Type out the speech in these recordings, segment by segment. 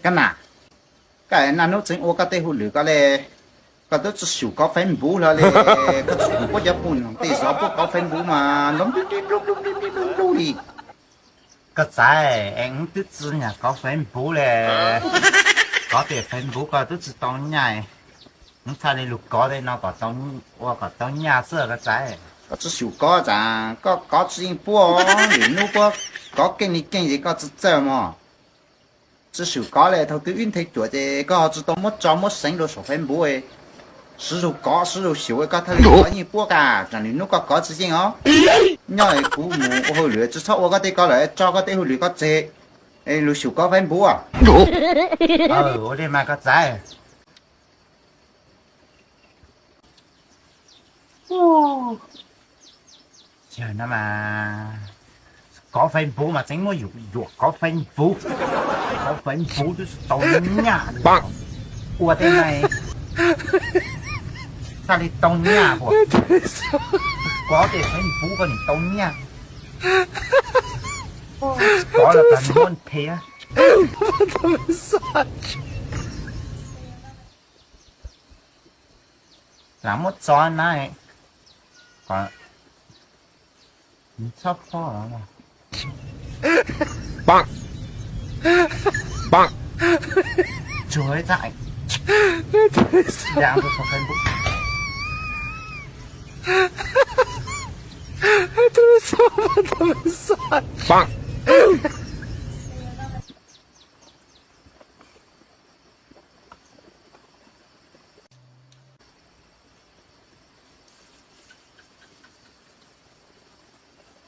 Kab na, koj naj hnub tseem ua koj tej hauj lwm koj le, koj twb tsis xyum kov Facebook hlo le, koj tsis xyum puab cov phooj ywg tej zov puab kov Facebook mas nplub nplub nplub nplub nplub nplub nplub li. Koj txawj es wb twb tsis nyam kov Facebook le, kov tej Facebook koj twb tsis tau nyaj, wb txhaj li lug kov tej no kom tau, ua kom tau nyaj xwb koj txawj. Koj tsis xyum kov tas, koj kov tsis yeej puab, lwm hnub puab kov keej li keej ces koj tsis txawj mog. Tsis xyum kov le, thaum twg wb nthe cuam ces koj ho tsis tau muab tso muab seev rau saum Facebook. Siv zug kov siv zug xyum, koj thiaj li kov yeej puab ka, tsam lwm hnub koj kov tsis yeej os. Nyob kuv mus ua hauj lwm tsis txhob ua koj tej ko lawm, tso koj tej hauj lwm koj tseg, lug xyum kov Facebook. Ua li mas koj txawj. Yog no mas kov Facebook mas tseem muab yuam yuam kov Facebook, kov Facebook twb tsis tau nyaj li. Ua tej no txhaj li tau nyaj puas? Kov tej Facebook koj nim tau nyaj. Kov los tas nws muab nthe. Lam muab txo na, kom txhob phob los. Tsuag ib txaj da rau saum Facebook.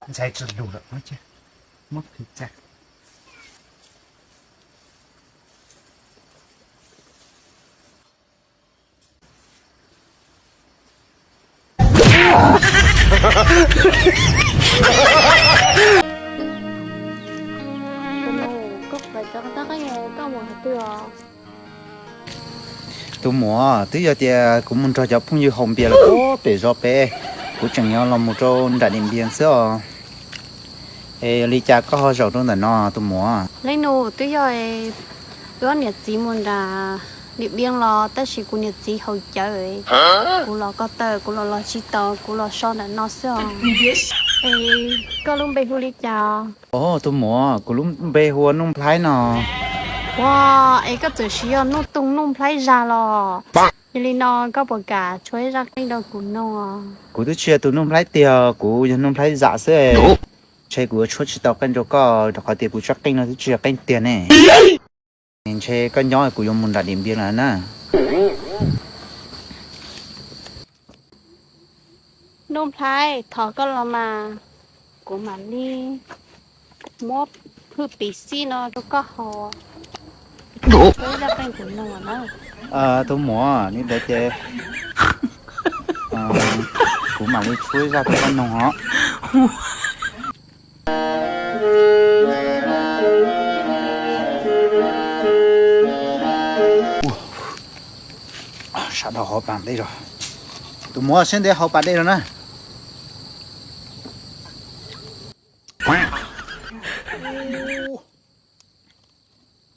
Ntshai tsis lug lawm, muab qhwv tsa. Tus muam, twb yog tias kuv mus nrog cov phooj ywg haus npias lawm puag pem zos pem, kuv tseem yuav los mus rau nram Dim Npias xwb os. Es li cas koj ho zaum rau ntawm no tus muam? Leej nus, twb yog wb ob niam txiv mus nram Dim Npias los tab sis kuv niam txiv haus cawv, kuv los ko taw kuv los los tsis tau, kuv los so ntawm no xwb os. Es koj lub npe hu li cas? Os tus muam, kuv lub npe hu ua Nuj Nplhaib no. Ua, es koj txawm siv yog Nuj Toog Nuj Nplhaib Zag los? Yog li no koj puas kam tshuab ib zaj qeej rau kuv noog? Kuv twb tsis yog tus Nuj Nplhaib tiag, kuv yog Nuj Nplhaib Zam xwb. Ntshe kuv yuav tshuab tsis tau qeej rau koj rau qhov tias kuv tshuab qeej no twb tsis yog qeej tiag ne. Ntshe koj nyob kuv yuav mus nram Dim Npias lawm na. Nuj Nplhaib, thov koj los mas, kuv mam li muab hwj pim xij no rau koj haus. Tshuab ib zaj qeej kuv noog na. Tus muam, li ntawd ces kuv mam li tshuab ib zaj rau koj noog os. Sawv daws haus pas dej zog. Tus muam, siab ntev haus pas dej zog na.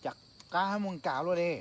Cas qab mus nkag luaj li.